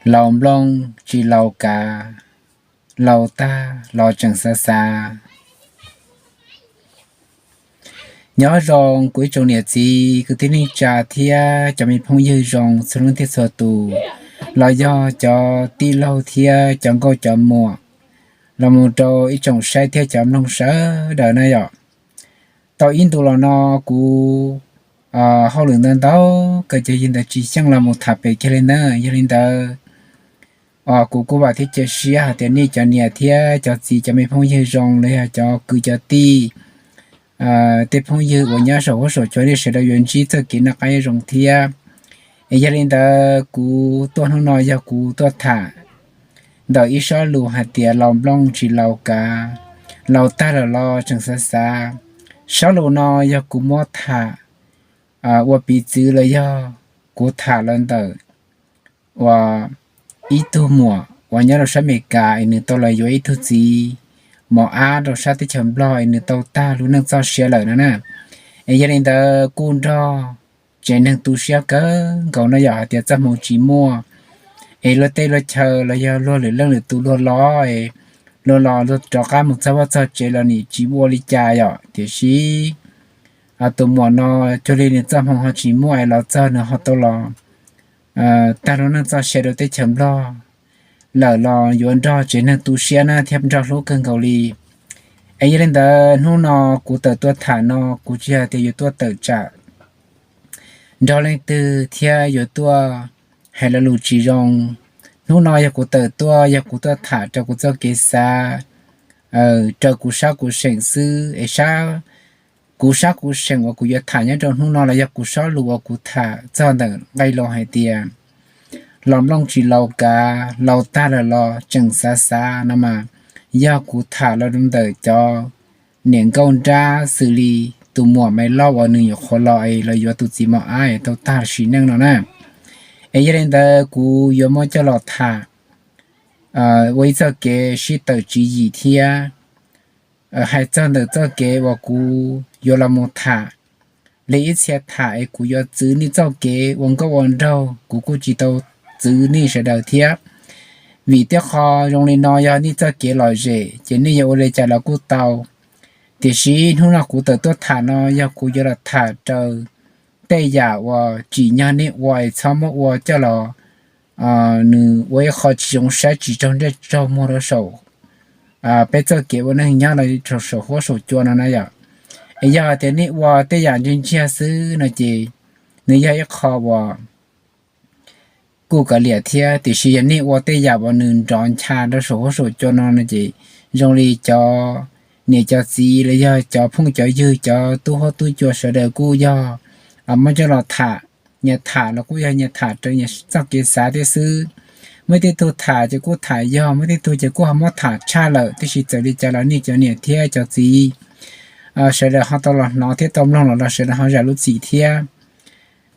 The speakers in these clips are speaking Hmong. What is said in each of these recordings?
Laus nplooj tsis laus kav, laus tag los tseem xav xav. Nyob zoo kuv ib tsoom niam txiv kwv tij neej tsa thiab cov me phooj ywg zoo txhua leej txhua tus, los yog cov tij laug thiab cov nkauj cov muam, los mus rau ib tsoom saib thiab cov mloog sawv daws na yom. Tau ib ntu los no kuv hauj lwm ntau ntau kawg ces yog ntawd tsis xyeej los mus tham pem kiag li ntawd. Yog li ntawd, kuv kuj vam thiab cia siab hais tias nej cov niam thiab cov txiv cov me phooj ywg zoo los yog cov kwv cov tij, tej phooj ywg uas nyob saum huab saum cua nej sawv daws yuav ntsib txoj kev noj qab nyob zoo thiab. Es yog li ntawd kuv tuaj hnub no yog kuv tuaj tham ntawm ib sob lus hais tias laus nplooj tsis laus kav, laus tag lawm los tseem xav xav. Sob lus no yog kuv muab tham ua piv txwv los yog kuv tham los ntawm uas ib tug muam uas nyob rau sab Amelikas es nws tau los yuav ib tug txiv mos ab rau sab teb chaws Nplog es nws tau tag lub neej txoj sia lawm no na. Es yog li ntawd kuj nrog tsev neeg tu siab kawg nkaus no yom, hais tias txoj hmoo tsis muaj es luag tej luag chaw los yog luag lwm leej lwm tus luag los es luag los luag rov qab mus txog vaj txog tsev los nim tsis ua li cas yom. Tiam sis tus muam no cuag li nws txoj hmoo ho tsis muaj es los txog nws ho tau los tag lub neej txoj sia rau teb chaws Nplog lawm los yuav nrog tsev neeg tu siab na thiab nrog hlub kawg nkaus li. Es yog li ntawd hnub no kuv tawm tuaj tham no kuv tsis yog tias yuav tuaj tawm tsam nrog leej twg thiab yuav tuaj hais lo lus tsis zoo. Hnub no yog kuv tawm tuaj yog kuv tuaj tham raws kuv txoj kev xav, raws kuv sab kuv seem xwb es sab kuv sab kuv seem uas kuv yuav tham nyob rau hnub no los yog kuv sob lus uas kuv tham txog ntawm nqe laus hais tias laus nplooj tsis laus kav, laus tag lawm los tseem xav xav no mas yog kuv tham los rau ntawm cov niam nkauj nrab xws li tus muam Maiv Lauj uas nws nyuam qhuav los es los yuav tus txiv mos ab es tau tag sim neej no na. Es yog li ntawd kuv yuav muab coj los tham ua ib txoj kev sib tawm tswv yim thiab hais txog ntawm txoj kev uas kuv yuav los mus tham. Li ib txhia tham es kuv yuav txwv nej txoj kev ua nkauj ua nraug, kuv kuj tsis tau txwv nej sawv daws thiab. Vim tej qho zoo li no yog nej txoj kev lom zem ces nej yuav ua li cas los kuj tau. Tiam sis hnub no kuv tawm tuaj tham no yog kuv yuav los tham raws tej yam uas tsim nyog nej ua es txhob muab ua coj los nws ua ib qho tsis zoo saib tsis raug ntsej raug muag rau saum peb txoj kev ua neej nyob los rau saum huab saum cua no na yom. Es yog hais tias nej ua tej yam ntsiag ntsiag xwb no ces nws yog ib qho uas kuj kav liam thiab, tiam sis yog nej ua tej yam uas nws nrov ncha rau saum huab saum cua no no ces zoo li cov niam cov txiv los yog cov phooj cov ywg cov tub huab tub cua sawv daws kuj yog muab coj los tham. Nyias tham los kuj yog nyias tham raws nyias txoj kev xav thiab xwb. Muaj tej tug tham ces kuj tham yog, muaj tej tug ces kuj ho muab tham tshaj lawm, tiam sis txawm li cas los nej cov niam thiab cov txiv sawv daws ho tau los hnov thiab tau mloog los los sawv daws ho zam lub txim thiab.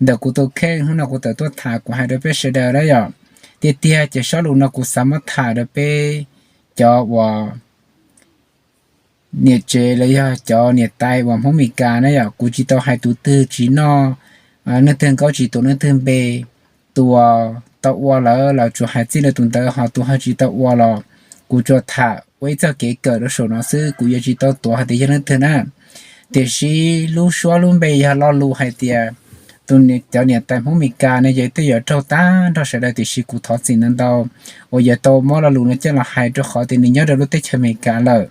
Ntawm kuv tus kheej hnub no kuv tawm tuaj tham kuv hais rau peb sawv daws na yom, tiag tiag ces sob lus no kuv xav muab tham rau peb cov uas niam tsev los yog cov niam tais uas Hmoob Mes Kas na yom. Kuv tsis tau hais tus twg tsis noj, neeg twg nkaub tsis tuav neeg twg npe. Tus uas tau ua lawm los tsuas hais txij rau tus ntawd, ho tus ho tsis tau ua los kuv tsuas tham ua ib txoj kev kawm rau saum no xwb, kuv yuav tsis tau tuav hais tias yog leej twg na. Tiam sis lub suab lub npe yog lo lus hais tias tus, cov niam tais Hmoob Mes Kas ne ces twb yuav raug tag nrho sawv daws, tiam sis kuv thov txim ntau ntau uas yuav tau muab lo lus no coj los hais rau qhov tias nws nyob rau lub teb chaws Amelikas lawm,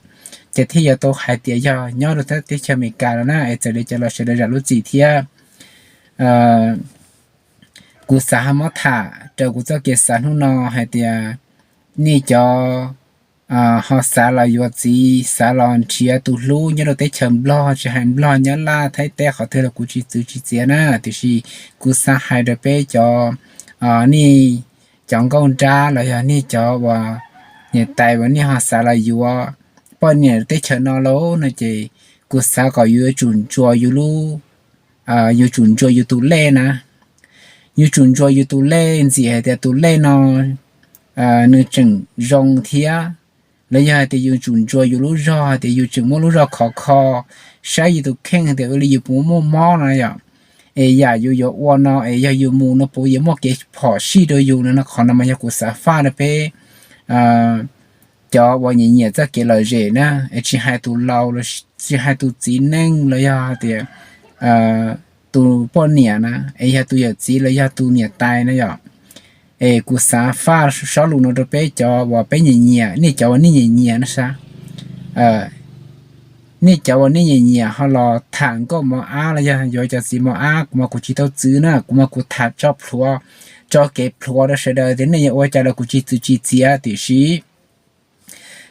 ces thiaj yuav tau hais tias yog nyob rau teb chaws Amelikas no na, es txawm li cas los sawv daws zam lub txim thiab. Kuv xav ho muab tham raws kuv txoj kev xav hnub no hais tias nej cov ho xav los yuav txiv, xav los nrhiav tus hlub nyob rau teb chaws Nplog, tsis hais Nplog, Nyab Laj, Thaib teb qhov twg los kuv tsis txwv tsis txiav na, tiam sis kuv xav hais rau peb cov, nej cov nkauj nrab los yog nej cov uas niam tais uas nej ho xav los yuav poj niam teb chaws no lauj no ces kuv xav kom yuav tsum ntsuas yus lub, yuav tsum ntsuas yus tus lej na. Yuav tsum ntsuas yus tus lej ntxim hais tias tus lej no nws tseem zoo thiab, los yog hais tias yuav tsum ntsuas yus lub zog hais tias yus tseem muaj lub zog khov kho, saib yus tus kheej hais tias ua li yus puas muaj mob no yom. Es yam yus yuav ua no es yog yus mus no puas yuav muaj kev phom sij rau yus no no? Qhov no mas yog kuv xav faj rau peb cov uas nyiam nyiam txoj kev lom zem na, es tsis hais tus laus, tsis hais tus txiv neej los yog tias tus poj niam na, es yog tus yawm txiv los yog tus niam tais na yom. Es kuv xav faj sob lus no rau peb cov uas peb nyiam nyiam, nej cov uas nej nyiam nyiam na sab, nej cov uas nej nyiam nyiam ho los tham nkauj mos ab los yog yuav cov txiv mos ab, kuv mas kuv tsis tau txwv na, kuv mas kuv tham tso plhuav, tso kev plhuav rau sawv daws tias nej yuav ua cas los kuv tsis txwv tsis txiav. Tiam sis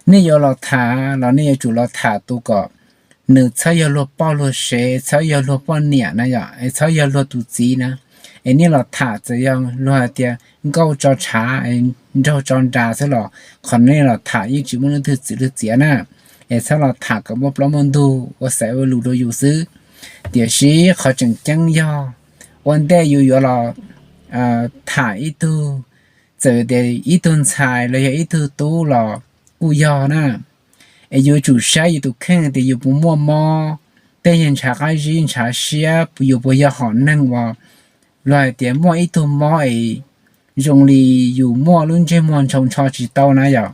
nej yuav los tham los nej yuav tsum los tham tus kom nws txhob yog luag poj luag sev, txhob yog luag poj niam na yom, es txhob yog luag tus txiv na. Es nej los tham txawm yog luag hais tias nkauj tso tshav, nraug tso nras xwb los qhov nej los tham yeej tsis muaj leej twg txwv leej txiav na. Es txhob los tham kom muaj plaub muaj ntug ua xaiv ua lus rau yus xwb. Tiam sis qhov tseem ceeb yog ua ntej yus yuav los tham ib tug, txawm tias ib tug ntxhais los yog ib tug tub los kuj yog na, es yuav tsum saib yus tus kheej tias yus puas muaj mob, tej yog ntshav qab zib ntshav siab, yus puas yog hom neeg uas luag hais tias muaj ib tug mob es zoo li yus muaj lub ntsej muag ntshau ntsho tsis tau na yom.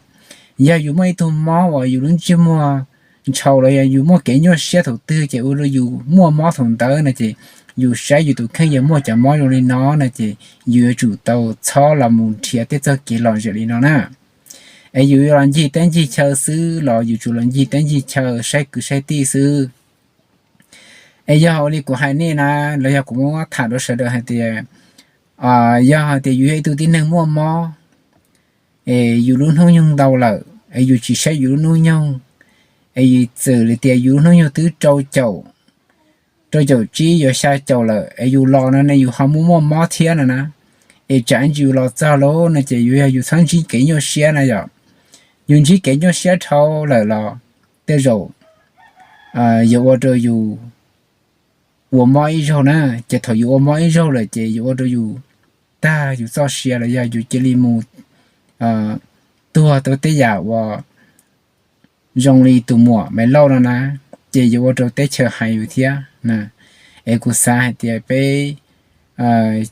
Yog yus muaj ib tug mob uas yus lub ntsej muag ntshau los yog yus muaj kev nyuaj siab thaum twg ces ua rau yus muaj mob thaum ntawd no ces yus saib yus tus kheej yog muaj cov mob zoo li no no ces yus yuav tsum tau txhob los mus nrhiav tej txoj kev lom zem li no na. Es yus yuav los ncig teb ncig chaw xwb los yus tsum los ncig teb ncig chaw saib kwv saib tij xwb. Es yog ua li kuv hais nej na, los yog kuv muab tham rau sawv daws hais tias, yog hais tias yus yog ib tug tib neeg muaj mob, es yus lub hnub nyoog ntau lawm es yus tsis saib yus lub hnub nyoog, es yus txawm li tias yus lub hnub nyoog twb rau caum, rau caum tsib yuav xya caum lawm es yus los no ne yus ho muaj muaj mob thiab no na, es tsam ntsis yus los txog lawm no ces yuav yog yus txhob ntsib kev nyuaj siab na yom. Yus ntsib kev nyuaj siab dhau lawm los tej zaum yuav ua rau yus ua mob ib zaug na, ces thaum yus ua mob ib zaug lawm ces yuav ua rau yus tag yus txoj sia los yog yus cia li mus tuag tau tej yam uas zoo li tus muam Maiv Lauj no na, ces yuav ua rau teb chaws hais yus thiab. Es kuv xav hais tias peb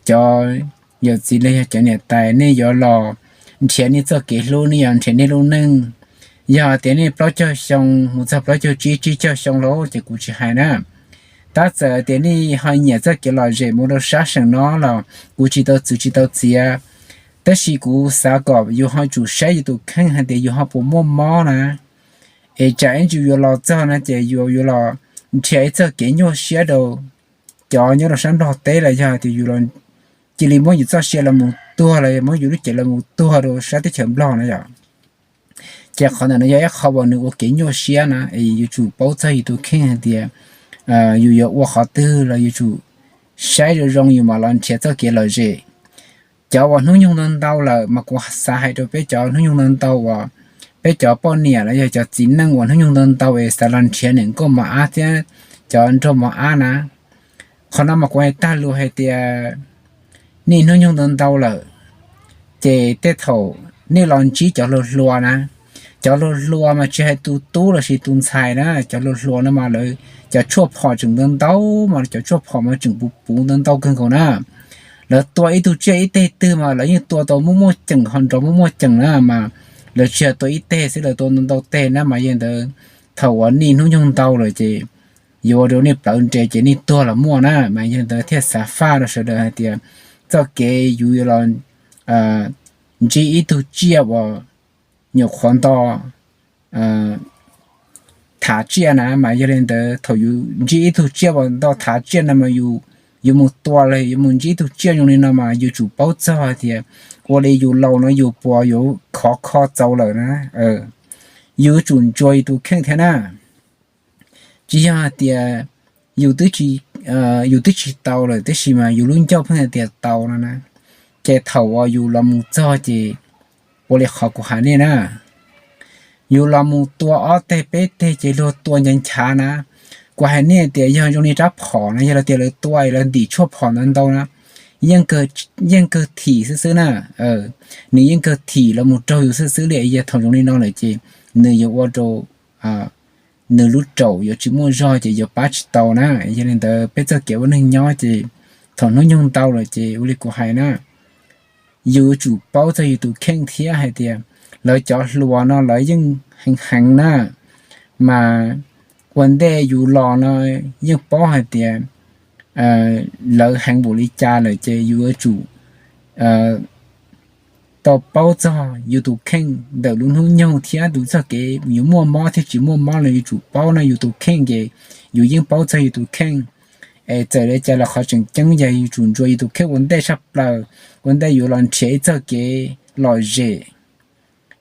cov yawm txiv los yog cov niam tais nej yuav los nrhiav nej txoj kev hlub, nej yuav nrhiav nej lub neej. Yog tias nej plaub caug xyoo mus txog plaub caug tsib tsib caug xyoo los ces kuv tsis hais na. Tab txawm tias nej ho nyiam txoj kev lom zem mus rau sab seem no los kuv tsis tau txwv tsis tau txiav, tab sis kuv xav kom yus ho tsum saib yus tus kheej hais tias yus ho puas muaj mob na. Es tsam ib ntsis yuav los txog no ces yus yuav los nrhiav ib txoj kev nyuaj siab rau cov nyob rau sab Nplog teb los yog tias yus cia li muab yus txoj sia los mus tuag los muab yus lub cev los mus tuag rau sab teb chaws Nplog na yom. Ces qhov ntawm no yog ib qho uas nws ua kev nyuaj siab na, es yus tsum paub txog yus tus kheej hais tias yus yuav ua qhov twg los yus tsum saib zoo zoo yus mam los nrhiav txoj kev lom zem. Cov uas hnub nyoog ntau ntau lawm mas kuv xav hais rau peb cov hnub nyoog ntau ntau uas peb cov poj niam los yog cov txiv neej uas hnub nyoog ntau ntau es xav los nrhiav niam nkauj mos ab thiab cov nraug mos ab na. Qhov no mas kuv hais tag lus hais tias nej hnub nyoog ntau ntau lawm, ces tej thaum nej los ntsib cov hluas hluas na, cov hluas hluas mas tsis hais tus tub lossis tus ntxhais na, cov hluas hluas no mas lawv cov tshuaj phom tseem ntau ntau, mas cov tshuaj phom mas tseem puv puv ntau ntau kawg nkaus na. Lawv tua ib tug tsiaj ib teg twg mas lawv yeej tua tau muaj muaj ceem ho nrov muaj muaj ceem na, mas lawv tsis yog tua ib teg xwb, lawv tua ntau ntau teg na. Mas yog li ntawd thaum uas nej hnub nyoog ntau lawm ces yuav ua rau nej plawv nres ces nej tuag los muaj na. Mas yog li ntawd thiaj xav faj rau sawv daws hais tias txoj kev yus yuav los ntsib ib tug tsiaj uas nyuam qhuav nto thav tsiaj na, mas yog li ntawd thaum yus ntsib ib tug tsiaj uas nto thav tsiaj no mas yus yuav mus tua los yuav mus ntsib ib tug tsiaj zoo li no mas yus tsum paub txog hais tias ua li yus laus no yus puas yuav khov kho txaus lawm na. Yus tsum ntsuas yus tus kheej thiab na. Tsis yog hais tias yus twb tsis tau lawm tab sis mas yus lub ncauj pheej hais tias tau no na, ces thaum uas yus los mus txog ces ua li qhov kuv hais nej na, yus los mus tua ob teg peb teg ces luag tua nchav nchav na. Kuv hais nej tias yog zoo li rab phom na, yog lawv tias lawv tua lawv ntim tshuaj phom ntau ntau na, yeej kawg thim xwb xwb na. Nws yeej kawg thim los mus raug yus xwb xwb li. Yog thaum zoo li no lawm ces nws yuav ua rau nws lub raum yuav tsis muaj zog ces yuav pab tsis tau na. Yog li ntawd peb txoj kev ua neeg nyob ces thaum hnub nyoog ntau lawm ces ua li kuv hais na, yus yuav tsum paub txog yus tus kheej thiab hais tias lawv cov hluas no lawv yeej heev heev na, mas ua ntej yus los no yeej paub hais tias lawv heev npaum li cas lawm ces yus yuav tsum tau paub txog yus tus kheej ntawm lub hnub nyoog thiab tus txoj kev yuav muaj mob thiab tsis muaj mob los yuav tsum paub no. Yus tus kheej ces yus yeej paub txog yus tus kheej. Es txawm li cas los qhov tseem ceeb yog yuav tsum ntsuas yus tus kheej ua ntej tshaj plaws, ua ntej yuav los nrhiav ib txoj kev lom zem,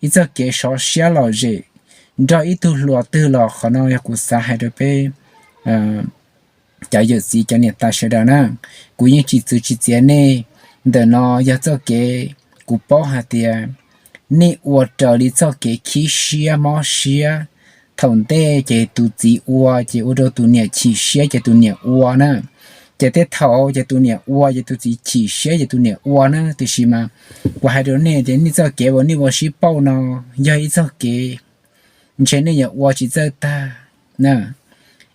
ib txoj kev sov siab lom zem nrog ib tug hluas twg los. Qhov no yog kuv xav hais rau peb cov yawm txiv cov niam tais sawv daws na, kuv yeej tsis txwv tsis txiav nej. Ntawm no yog txoj kev kuv paub hais tias nej ua raws li txoj kev khib siab mob siab. Thaum ntej ces tus txiv ua ces ua rau tus niam chim siab ces tus niam ua na, ces tej thaum ces tus niam ua ces tus txiv chim siab ces tus niam ua na. Tiam sis mas kuv hais rau nej tias nej txoj kev uas nej ua sib pauj no yog ib txoj kev ntshe nej yuav ua tsis txawj tag na.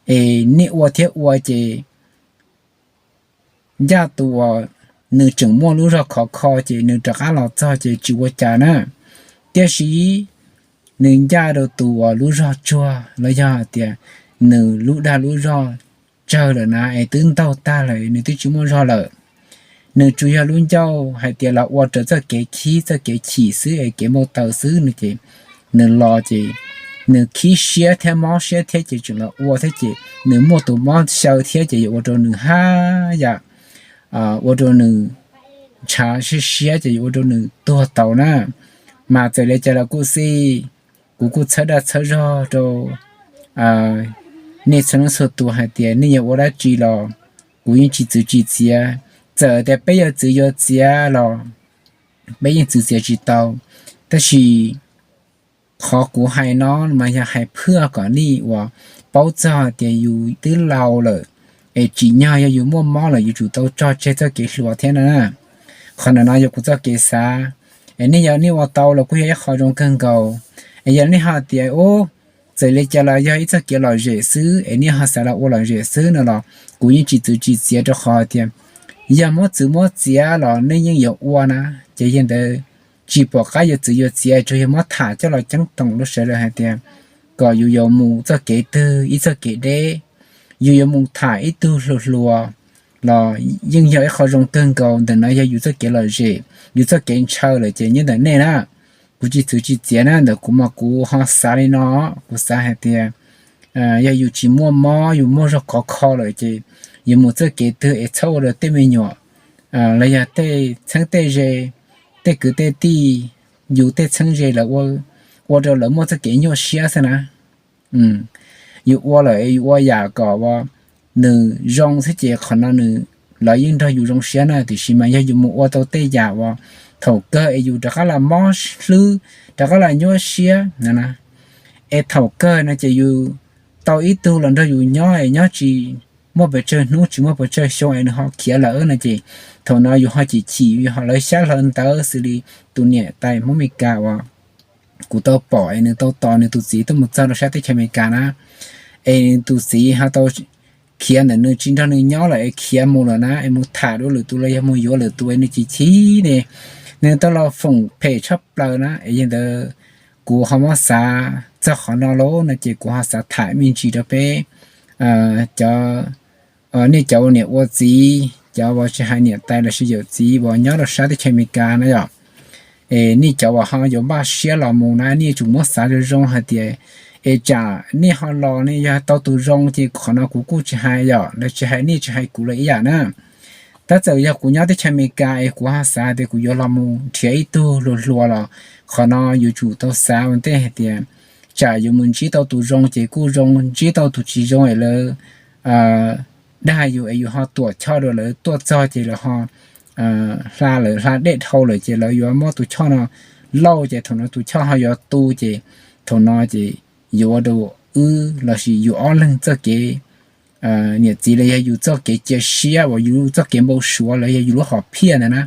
Es nej ua thiab ua ces ncaj tus uas nws tseem muaj lub zog khov kho ces nws rov qab los txog ces tsis ua cas na. Tiam sis nws ncaj rau tus uas lub zog tsuag los yog hais tias nws lub dag lub zog tsawg lawm na es twb ntaug tag lawm nws twb tsis muaj zog lawm. Nws tsuas yog lub ncauj hais tias los ua raws txoj kev khib txoj kev chim xwb es kev npau taws xwb no ces nws los ces nws khib siab thiab mob siab thiab ces tseem los ua thiab ces nws muaj tus mob xyaw thiab ces yuav ua rau nws haj yam ua rau nws ntshav siab siab ces yuav ua rau nws tuag tau na. Mas txawm li cas los kuj xij, kuv kuj txhawb dag txhawb zog rau nej txhua leej txhua tus hais tias nej yuav ua dab tsi los kuv yeej tsis txwv tsis txiav. Txawm tias peb yuav txwv yuav txiav los peb yeej txwv txiav tsis tau. Tab sis qhov kuv hais no mas yog hais phwj kom nej uas paub txog tias yus twb laus lawm es tsim nyog yog yus muaj mob lawm yus tsum tau tso tseg txoj kev hluas thiab na. Qhov ntawm no yog kuv txoj kev xav. Es nej yog nej ua tau los kuj yog ib qho zoo kawg nkaus. Es yog nej ho tias ub, txawm li cas los yog ib txoj kev lom zem xwb es nej ho xav los ua lom zem xwb no los kuv yeej tsis txwv tsis txiav rau qhov tias yog muab txwv muab txiav los nej yeej yuav ua na. Ces yog ntawd tsis pom qab yuav txwv yuav txiav tsuas yog muab tham coj los ceeb toom rau sawv daws hais tias kom yus yuav mus txoj kev twg ib txoj kev deb, yus yuav mus tham ib tug hluas hluas los yeej yog ib qho zoo kawg nkaus. Ntawm no yog yus txoj kev lom zem, yus txoj kev ntshaw lawm ces nyob ntawm nej na. Kuv tsis txwv tsis txiav na, ntawm kuv mas kuv ho xav li no, kuv xav hais tias yog yus tsis muaj mob yus muaj zog khov kho lawm ces yus mus txoj kev twg es txhob ua rau tej me nyuam los yog tej txheeb tej ze, tej kwv tej tij, yus tej txheeb ze lawv ua rau lawv muaj txoj kev nyuaj siab xwb na. Yus ua lawm es yus ua yam kom uas nws zoo xwb ces qhov no nws, lawv yeej nrog yus zoo siab na, tiam sis mas yog yus mus ua tau tej yam uas thaum kawg es yus rov qab los mob hlwb, rov qab los nyuaj siab no na, es thaum kawg no ces yus tau ib tug los nrog yus nyob es nyob tsis muaj pes tsawg hnub tsis muaj pes tsawg xyoo es nws ho khiav lawm no ces thaum no yus ho chim chim yus ho lawv xyab hlawv ntawv xws li tus niam tais Hmoob Meskas uas kuv tau pom es nws tau tos nws tus txiv tuaj mus txog rau sab teb chaws Amelikas na, es nws tus txiv ho tau khiav ntawm nws tsis nrog nws nyob lawm es khiav mus lawm na, es mus tham dua lwm tus los yog mus yuav lwm tus es nws chim chim ne, nws tau los foom phem tshaj plaws na. Es yog ntawd kuv ho muab xav txog qhov no lauj no ces kuv ho xav tham me ntsis rau peb cov, nej cov ua niam ua txiv, cov uas tsis hais niam tais lossis yawm txiv uas nyob rau sab teb chaws Amelikas na yom. Es nej cov uas ho yuav npaj siab los mus na nej yuav tsum muab xav zoo zoo hais tias es tsam nej ho los nej yog tau tus zoo ces qhov no kuv kuj tsis hais yom, lawv tsis hais nej tsis hais kuv los ib yam na. Tab txawm yog kuv nyob teb chaws Amelikas es kuv ho xav tias kuv yuav los mus nrhiav ib tug hluas hluas los qhov no yuav tsum tau xav ua ntej hais tias tsam yuav mus ntsib tau tus zoo ces kuj zoo, ntsib tau tus tsis zoo es lawv dag yus es yus ho tuam choj rau lawv tuaj txog ces lawv ho hla, lawv hla dej dhau lawm ces lawv yuav muab tus choj no lauj ces thaum no tus choj ho yuav tu ces thaum no ces yuav ua rau wb lossis yus ob leeg txoj kev niam txiv los yog yus txoj kev cia siab uas yus txoj kev npau suav los yog yus lub hom phiaj ntawd na,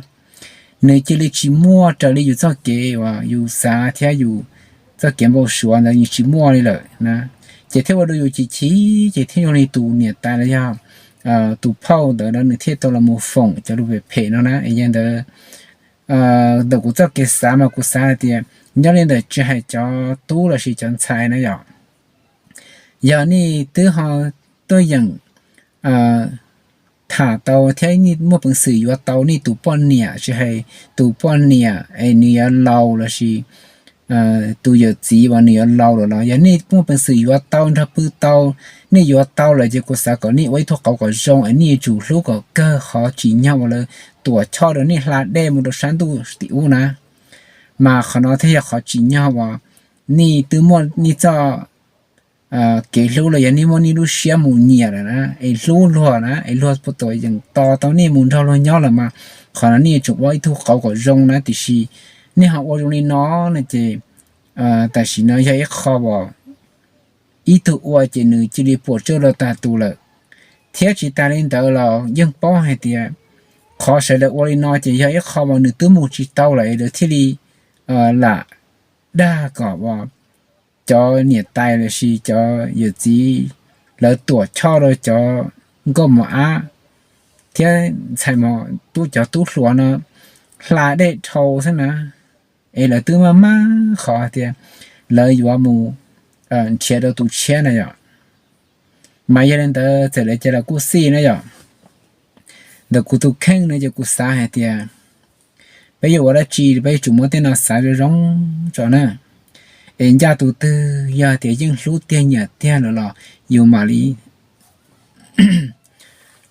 nws cia li tsis muaj raws li yus txoj kev uas yus xav thiab yus txoj kev npau suav ntawd nws tsis muaj li lawm na. Ces thiaj ua rau yus chim chim ces thiaj zoo li tus niam tais los yog tus phauj ntawd no nws thiaj tau los mus foom cov lus phem phem no na. Es yog ntawd, ntawm kuv txoj kev xav mas kuv xav hais tias nyob li ntawm tsis hais cov tub lossis cov ntxhais na yom, yog nej twb ho tuaj yeem tham tau thiab nej muaj peev xwm yuav tau nej tus poj niam, tsis hais tus poj niam es nws yuav laus lossis tus yawm txiv uas nws yuav laus lawm los yog nej muaj peev xwm yuav tau nrog pw tau, nej yuav tau lawm ces kuv xav kom nej ua ib tug qauv kom zoo es nej yuav tsum hlub kom kawg qhov tsim nyog uas lawv tuam choj rau nej hla dej mus rau sab ntuj tim ub na. Mas qhov no thiaj yog qhov tsim nyog uas nej twb muaj nej txoj kev hlub los yog nej muaj nej lub siab mus nyiam lawm na, es hlub luag na, es luag puas tuam yeem tos tau nej mus nrog luag nyob lawm mas qhov no nej yuav tsum ua ib tug qauv kom zoo na. Tiam sis nej ho ua zoo li no no ces tam sim no yog ib qho uas ib tug ua ces nws cia li puas tsuaj rau tag tus lawm. Thiab tsis tas li ntawd los yeej paub hais tias qhov sawv daws ua li no ces yog ib qho uas nws twb mus tsis tau lawm es lawv thiaj li lam dag kom uas cov niam tais lossis cov yawm txiv lawv tuam choj rau cov nkauj mos ab thiab ntxhais mos, cov tub hluas no hla dej dhau xwb na. Es lawv twb maj maj qhov tias lawv yuav mus nrhiav rau tus tshiab na yom. Mas yog li ntawd txawm li cas los kuj xij na yom. Ntawm kuv tus kheej no ces kuv xav hais tias peb yuav ua dab tsi peb yuav tsum muab tej no xav zoo zoo tso na. Es ncaj tus twg yog tias yeej hlub tiag nyiam tiag lawm los yus mam li,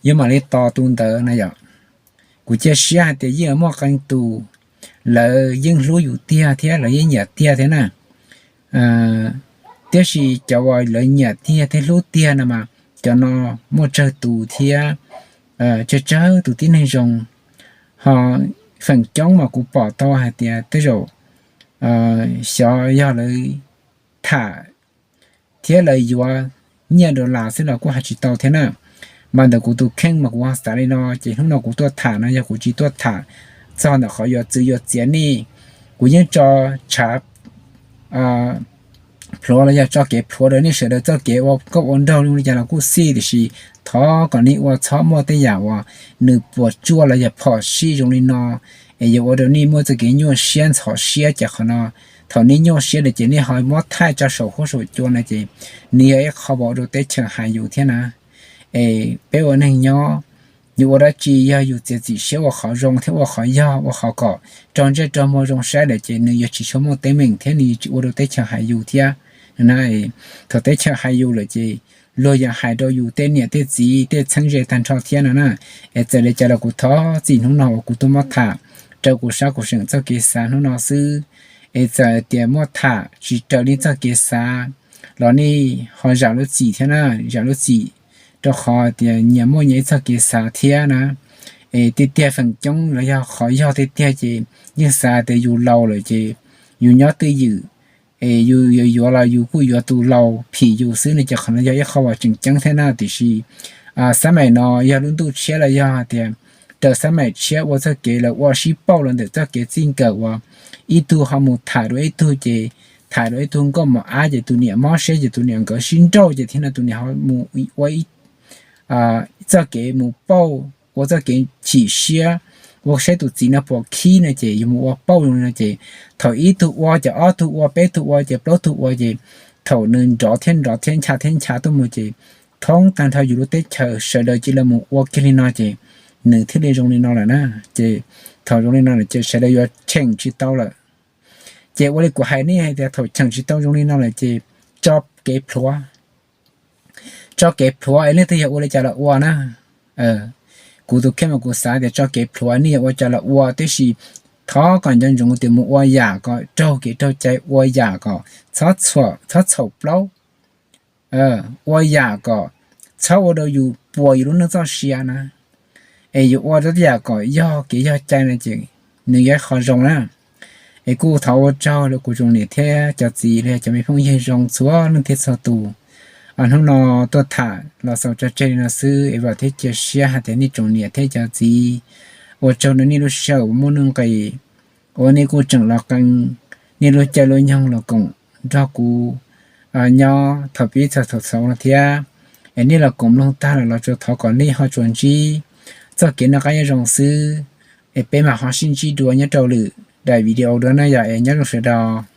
yus mam li tos tus ntawd na yom. Kuv cia siab hais tias yeej muaj qee tus lawv yeej hlub yus tiag thiab lawv yeej nyiam tiag thiab na. Tiam sis cov uas lawv nyiam tiag thiab hlub tiag no mas cov no muaj tsawg tus thiab tsawg tsawg tus tib neeg zoo. Ho feem coob mas kuv pom tau hais tias tej zaum xyov yog lawv tham thiab lawv yuav nyiaj dollar xwb los kuj hais tsis tau thiab na. Mas ntawm kuv tus kheej mas kuv ho xav li no ces hnub no kuv tuaj tham no yog kuv tsis tuaj tham txog ntawm qhov yuav txwv yuav txiav nej, kuv yeej tso tshav plhuav los yog tso kev plhuav rau nej sawv daws txoj kev ua nkauj ua nraug li cas los kuj xij, tiam sis thov kom nej ua txhob muaj tej yam uas nws puas tsuaj los yog phom sij zoo li no, es yuav ua rau nej muaj txoj kev nyuaj siab ntxhov siab ces qhov no thaum nej nyuaj siab lawm ces nej ho muab thaij tso saum huab saum cua no ces nws yog ib qho uas ua rau teb chaws hais yus thiab na. Es peb ua neeg nyob, yus ua dab tsi yog yus txiav txim siab ua qhov zoo thiab ua qhov yog ua qhov kom raug ntsej raug muag zoo saib lawm ces nws yuav tsis tshua muaj teeb meem thiab nws yuav tsis ua rau teb chaws hais yus thiab. Thaum teb chaws hais yus lawm ces luag yuav hais rau yus tej niam tej txiv tej txheeb ze tag nrho thiab no na. Es txawm li cas los kuv thov txim hnub no uas kuv tuaj muab tham raws kuv sab kuv seem txoj kev xav hnub no xwb. Es txawm tias muab tham tsis raws li txoj kev xav los nej ho zam lub txim thiab na, zam lub txim rau qhov tias nyias muaj nyias ib txoj kev xav thiab na. Es tiag tiag feem coob los yog qhov yog tiag tiag ces yeej xav tias yus laus lawm ces yus nyob twj ywm, es yus yuav yuav los yus kuj yuav tus laus phim yus xwb no ces qhov no yog ib qho uas tseem ceeb thiab na. Tiam sis xab maim no yog lub ntuj tshiab los yog hais tias raws xab maim tshiab ua txoj kev lawv ua sib pauj los ntawm txoj kev txij nkawm uas ib tug ho mus tham dua ib tug ces tham dua ib tug nkauj mos ab ces tus niam mob siab ces tus niam nkawd sib nrauj ces thiab no tus niam ho mus ua txoj kev mus pauj ua txoj kev chim siab ua saib tus txiv no puas khib no ces yus mus ua pauj zoo li no ces thaum ib tug ua ces ob tug ua, peb tug ua ces plaub tug ua ces thaum nws nrov thiab nrov thiab ncha thiab ncha tuaj mus ces thoob tag nrho yus lub teb chaws sawv daws cia li mus ua kiag li no ces nws thiaj li zoo li no lawm na. Ces thaum zoo li no lawm ces sawv daws yuav cheem tsis tau lawm. Ces ua li kuv hais nej hais tias thaum cheem tsis tau zoo li no lawm ces tso kev plhuav, tso kev plhuav es leej twg yog ua li cas los ua na. Kuv tus kheej mas kuv xav tias tso kev plhuav, nej yog ua cas los ua, tiam sis thov kom nco ntsoov tias mus ua yam kom raug kev raug cai, ua yam kom txhob txhaum plaub, ua yam kom txhob ua rau yus puas yus lub neej txoj sia na. Es yus ua rau tej yam kom yog kev yog cai no ces nws yog ib qho zoo na. Es kuj thov ua tsaug rau kuv tsoom niam thiab cov txiv los yog cov me phooj ywg zoo txhua leej thiab txhua tus. Hnub no tuaj tham los xaus tso tseg li no xwb es vam thiab cia siab hais tias nej tsoom niam thiab cov txiv ua tsaug rau nej lub sij hawm uas muaj nuj nqis uas nej kuj tseem los qee nej lub caij lub nyoog los koom nrog kuv nyob thaum pib txog thaum xaus no thiab. Es nej los koom mloog tag lawm los tsuas thov kom nej ho tsuas ntsib txoj kev noj qab nyob zoo xwb, es peb mam ho sib ntsib dua nyob rau lwm daim video dua na yom, es nyob zoo sawv daws.